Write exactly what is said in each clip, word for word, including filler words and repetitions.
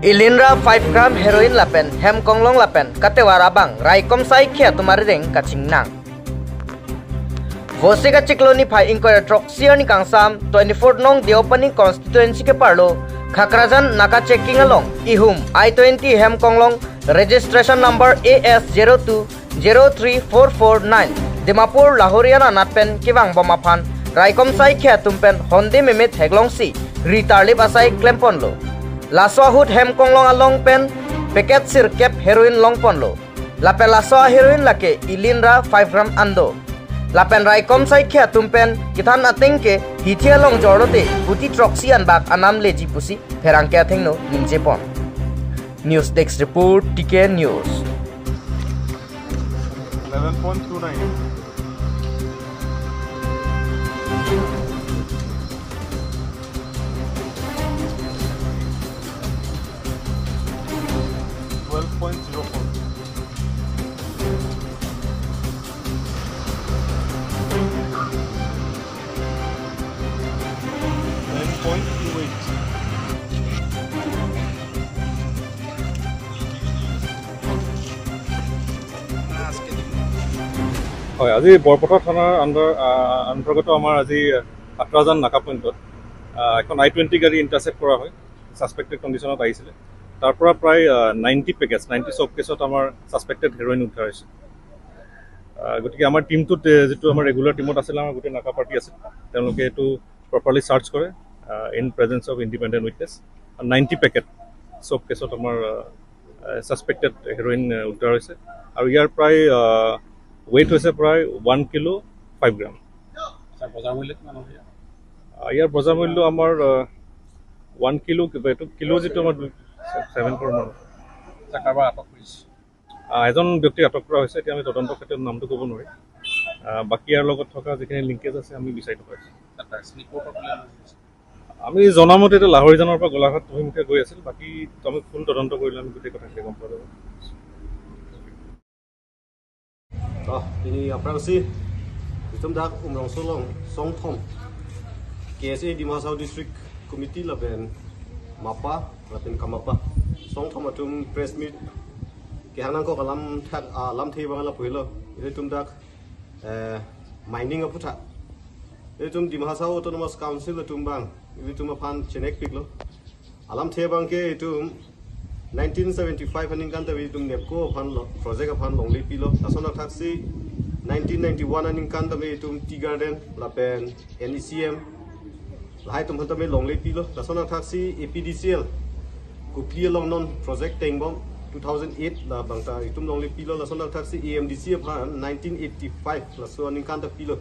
Ilinra five gram heroin lapen hem konglong lapen katevar abang raikom saikhi atum arideng kachingnang. Vosik achiklo niphai ingkoi ra throksi arni kangsam twenty-four nong Deopani constituency keparlo Khakrajan naka checking along ihum I twenty hem konglong registration number A S zero two zero three four four nine Dimapur Lahorian anat pen kevangbom aphan raikom saikhi atum pen honde mimit heklongsi ri tarlip asai klemponlo. Laso ahut hem konglong along pen packet sirkep heroin longponlo. Lapen laso heroin lake ilinra five gram an do. Lapen raikom saikhi atum pen kethan ateng ke hithi along jorlote kuti throksi anbak anam leji pusi pherangke athengno ningjepon. News Desk Report, T K News. Eleven point two nine. Twelve point zero four. Nine point two eight. হয়, আজি বৰপথাৰ থানাৰ আণ্ডাৰ, আহ, অন্তৰ্গত আমাৰ আজি খাক্ৰাজান নাকা পইণ্টত, আহ, এখন আই টুৱেণ্টি গাড়ী ইণ্টাৰচেপ্ট কৰা হয়। ছাছপেক্টেড কণ্ডিশ্যনত আহিছিলে। তাৰ পৰা প্ৰায়, আহ, নাইণ্টি পেকেজ, নাইণ্টি চব কেছত আমাৰ ছাছপেক্টেড হেৰইন উদ্ধাৰ হৈছে। আহ, গতিকে আমাৰ টিমটোত, এ, যিটো আমাৰ ৰেগুলাৰ টিমত আছিলে, আমাৰ গোটেই নাকা পাৰ্টি আছিল, তেওঁলোকে এইটো প্ৰপাৰলি চাৰ্চ কৰে, আহ, in presence of independent witness। আৰু নাইণ্টি পেকেট চব কেছত আমাৰ, আহ, আহ, ছাছপেক্টেড হেৰইন, আহ, উদ্ধাৰ হৈছে। আৰু ইয়াৰ প্ৰায়, আহ, ৱেইট হৈছে প্ৰায় ওৱান কিলো ফাইভ গ্ৰাম। ছাৰ, বজাৰ মূল্য কিমান হ'ব ইয়াৰ? আহ, ইয়াৰ বজাৰ মূল্য আমাৰ, আহ, ওৱান কিলো, কিবা এইটো কিলো যিটো আমাৰ দুই, ছেভেন ক্ৰ'ৰ মান। ছাৰ, কাৰোবাৰ আটক কৰিছে? আহ, এজন ব্যক্তিক আটক কৰা হৈছে। এতিয়া আমি তদন্ত ক্ষেত্ৰত নামটো ক'ব নোৱাৰিম। আহ, বাকী ইয়াৰ লগত থকা যিখিনি লিংকেজ আছে, আমি বিচাৰি থকা হৈছে। ছাৰ, শ্লিপৰ পৰা কোনে লৈ গৈছে? আমি জনামতে এতিয়া লাহৰিজানৰ পৰা গোলাঘাট অভিমুখে গৈ আছিল। বাকি আমি ফুল তদন্ত কৰিলে আমি গোটেই কথাখিনি গম পোৱা যাব। Ah, pini aphrangsi itum dak Umrongso along Songthom K S A Dima Hasao District Committee lapen MAPA lapen KAMAPA Songthom atum press meet kehang nangkok alamthak, alamthe abang lapu helo. Ilitum dak, eh, mining aputhak. Ilitum Dima Hasao Autonomous Council atum abang ilitum aphan chinekpiklo. Alamthe abangke itum nineteen seventy-five aningkan ta itum NEEPCO aphan lo, project aphan longle pilo. Lason athaksi nineteen ninety-one aningkan ta itum Tea Garden lapen NECM lahai atum aphan ta longle pilo. Lason athaksi APDCL Kopili along non project tengbom two thousand eight labang ta itum longle pilo. Lason athaksi AMDC aphan nineteen eighty-five laso aningkan ta pilo.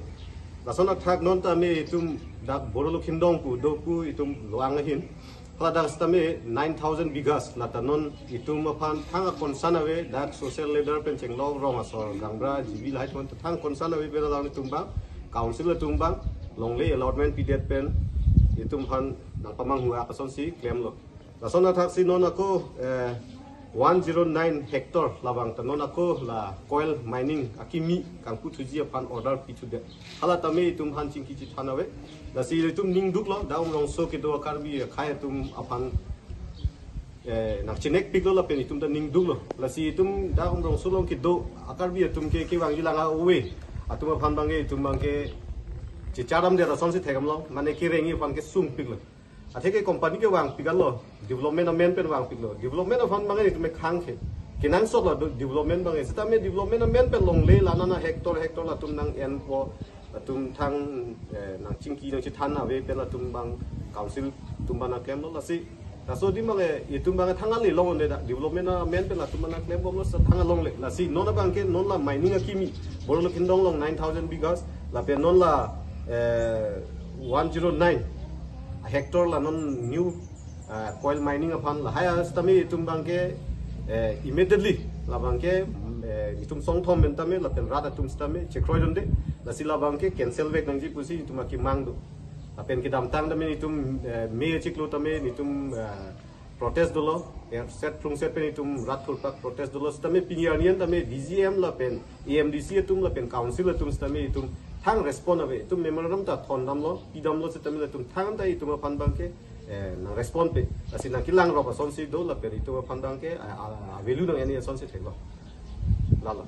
Lason athak non tame itum dak Boro Lokhindong pu do pu itum lo-an ahin. Hala dak sitame nine thousand bighas, lata non itum aphan thang a-concern ave, dak social leader pen chenglok rong asor, gaonbura, G B lahai atum aphan thang concern ave, pen alang itum abang, council atum abang longle allotment pidet pen itum aphan nangpamanghu-ak asonsi klemlo. Lason athaksi non ako, eh, one zero nine hectare labang ta non ako la coal mining akimi kangputhuji aphan order pithudet. Hala tame itum aphan chingki chithan ave. Lasi itum ning duklo, dak Umrongso kedo a-Karbi akhai atum aphan, eh, nangchinekpiklo lapen itum ta ning duklo. Lasi itum dak Umrongso along kedo a-Karbi atum ke kevangji lang a-ove atum aphan abangke itum abangke chicharamdet asonsi thekdamlo, mane kerengji aphan kesungpiklo. Atheke company kevangpik-etlo, development amen pen vangpiklo. Development aphan abangke itum khang ke. Kenangsotlo do-, development abangke. Sitame development amen pen longle la nana hectare hectare latum nang-enpo, latum thang, eh, nangchingki nangchithan ave pen latum abang council atum abang nangklemlo lasi. Laso adim abangke itum abangke thang ale longle dak development amen pen latum abang nangklembomlo sa thang alongle. Lasi non abangke non la mining akimi Boro Lokhindong along nine thousand bighas, lapen non la, eh, one zero nine hectare la non new, eh, coal mining aphan lahai a sitame itum abangke, eh, immediately labangke, eh, itum Songthom pen tame lapen rat atum sitame chekroidunde, lasi labangke cancel vek nangji pusi itum akemang do. Lapen kedamtang tame itum, eh, May achiklo tame itum, eh, protest dolo, eh, set phrungset pen itum rat thurpak protest dolo, sitame pini arni an tame D G M lapen AMDC atum lapen council atum sitame itum thang respond ave, itum memorandum ta thondamlo, pidamlo sitame latum thang ta itum aphan abangke, eh, nang respond pe. Lasi nangkelang rok asonsi do, lapen itum aphan abangke, a, a, a value nang-en asonsi theklo. Lalo.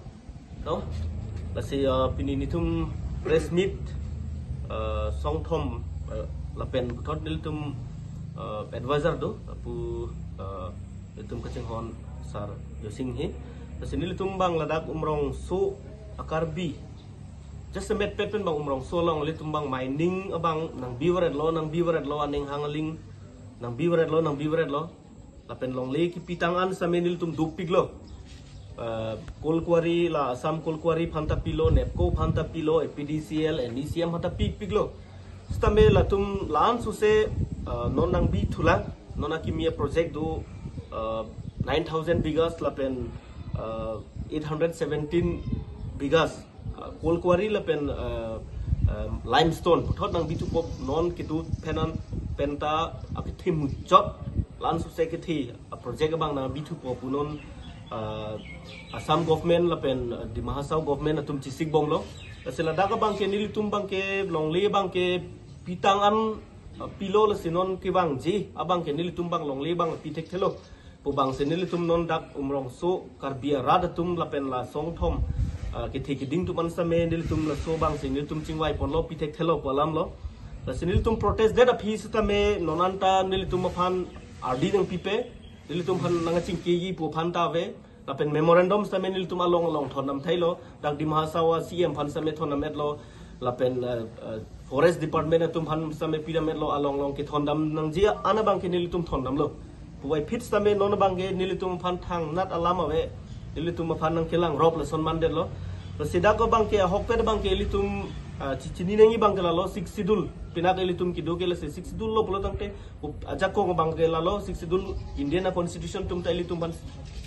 To, lasi, uh, pini nelitum press meet, uh, songthom, uh, lapen puthot nelitum, uh, advisor do, pu, uh, nelitum kachinghon Sir Joyce Enghi. Lasi nelitum abang ladak Umrongso a-Karbi jasemet pet pen abang Umrongso along nelitum abang mining abang nangbivaretlo, nangbivaretlo aning hang aling, nangbivaretlo, nangbivaretlo. Lapen longle kepitang an sitame nelitum dopiklo. Eh, coal quarry la Assam Coal Quarry aphan ta pilo, NEEPCO aphan ta pilo, A P D C L, N E C M aphan ta pipiklo. Sitame latum la-an suse, eh, non nangbithulang, non akimi a-project do, eh, nine thousand bighas lapen, eh, eight hundred seventeen bighas. Uh, coal quarry lapen, uh, uh, limestone puthot nangbithupo, non kedo phenan penta akethe muchot, la-an suse kethe a-project abang nangbithupo pu non, uh, Assam government lapen, uh, Dima Hasao government atum chesikbomlo. Lasi ladak abangke nelitum abangke longle abangke pitang an, uh, pilo, lasi non kevangji abangke nelitum abang longle abang pithekthe lo. Pu abangsi nelitum non dak Umrongso Karbi arat atum lapen la songthom, ah, kethe keding atum an sitame nelitum laso abangsi nelitum chingvaiponlo, pithekthelo pu alamlo. Lasi nelitum protest det aphi sitame non anta nelitum aphan ardi nangpipe, nelitum aphan nangchingkiji pu aphan ta ave. Lapen memorandum sitame nelitum along along thondam thailo, dak Dima Hasao a C M aphan sitame thondam-etlo, lapen, eh, eh, Forest Department atum aphan sitame pidam-etlo, along along kethondam nangji an abangke nelitum thondamlo. Puvoiphit sitame non abangke nelitum aphan thangnat alam ave, nelitum aphan nangkelang rop lason mandetlo. Lasi dak abangke ahokpet abangke ilitum, ah, chi-, chini nangji abangke lalo Sixth Schedule. Pinak ilitum kedo ke lasi Sixth Schedule lo pulo tangte, up-, ajakong abangke lalo Sixth Schedule Indian a-constitution atum ta ilitum aphan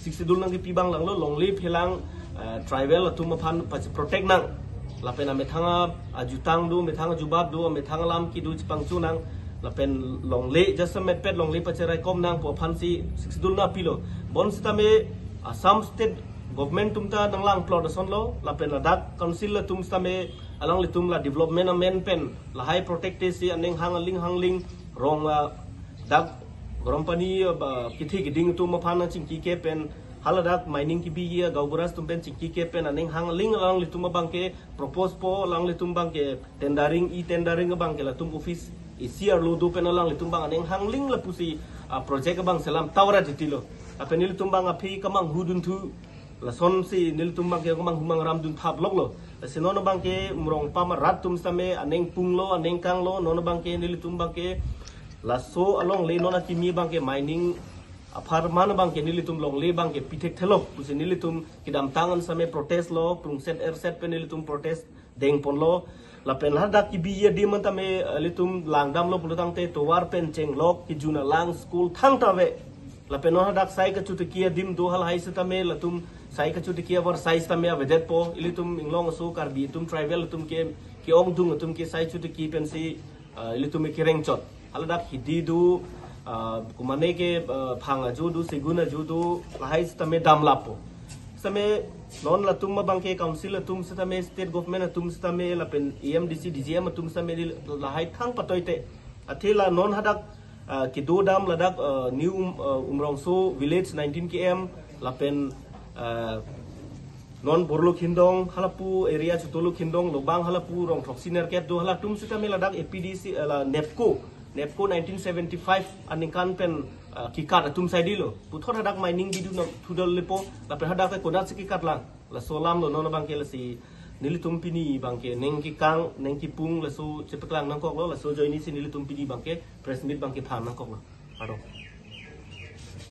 Sixth Schedule nangkepi abang langlo, longle phelang, eh, tribal atum aphan pasi protect nang. Lapen amethang ajutang do, amethang ajubab do, amethang alam kedo chepangchu nang. Lapen longle jasemet pet longle pacheraikom nang pu aphansi Sixth Schedule nangpilo. Bonsitame Assam State Government atum ta nanglangplot asonlo, lapen ladak council atum sitame alanglitum la development amen pen lahai protect-si aning hang aling hang aling rong, ah, dak Gorompani, ah, ba, kethe keding atum aphan nangchingkike pen, haladak mining kebiji a-gaonbura atum pen chingkike pen aning hang aling alanglitum abangke propose-po, alanglitum abangke tendering, e-tendering abangke latum office isi arlo do pen alanglitum abang aning hang aling lapusi, ah, project abang selam tawra titilo. Lapen nelitum abang aphi kamanghudunthu, lasonsi nelitum abangke kamanghu mangramdun thap loklo. Lasi non abangke Umrongso arat atum sitame aning punglo, aning kanglo, non abangke nelitum abangke laso alongle non akimi abangke mining apharman abangke nelitum longle abangke pithekthelo pusi nelitum kedamtang an sitame protest lo, prungset erset pen nelitum protest dengponlo. Lapen ladak kebiji adim an tame, eh, ilitum langdamlo pulo tangte tovar pen chenglok kejun alang school thangta ave. Lapen non hadak sai kachotiki adim do, halahai sitame latum sai kachotiki avar sai sitame avedetpo, ilitum inglong aso Karbi atum tribal atum ke, ke-ongdung atum ke sai chotiki pensi, ah, ilitum kerengchot. Haladak hidi do, ah, kumane ke, ah, phang ajo do, segun ajo do, lahai sitame damlappo. Sitame non latum abangke council atum sitame, state government atum sitame, lapen A M D C, D G M atum sitame di lahai thang patoite. Athe la non hadak, ah, kedo dam ladak, ah, New Um-, ah, Umrongso village nineteen K M, lapen, ah, non Borlok Hindong, halapu area Chotolok Hindong, Lobang halapu rong throksi nerkep do, halatum sitame ladak A P D C, eh, la NEEPCO, NEEPCO nineteen seventy-five aningkan pen, ah, kekat atum saidilo. Puthot hadak mining bidun thudal lepo, lapen hadak ta konatsi kekat lang. Laso alamlo non abangke, lasi nelitum pini abangke ning kekang, ning kepung, laso chepaklang nangkoklo, laso ajoinesi nelitum pini abangke press meet abangke phan nangkoklo. Pardon.